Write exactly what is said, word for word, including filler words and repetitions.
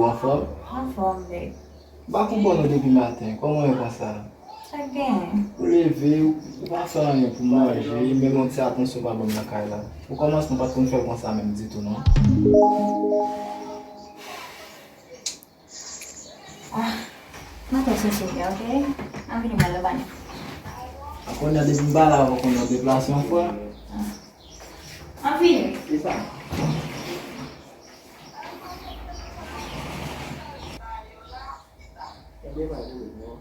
Anfòm? Anfòm, babe. M pa konprann ou depi maten. Kòman w ye konsa? Sa k genyen? Ou leve, ou pa fè anyen pou manje, menm yon ti atansyon pa ban m nan kay la. Okòmansman, ou pa t konn fè l konsa menm ditou, non. Ah, m ap fè sou sou, ok? An vini, m al nan bann. A kounye a, depi m pa la, ou konnen w deplase yon fwa. Ah. An vini. Kisa? Tande pa vre, non.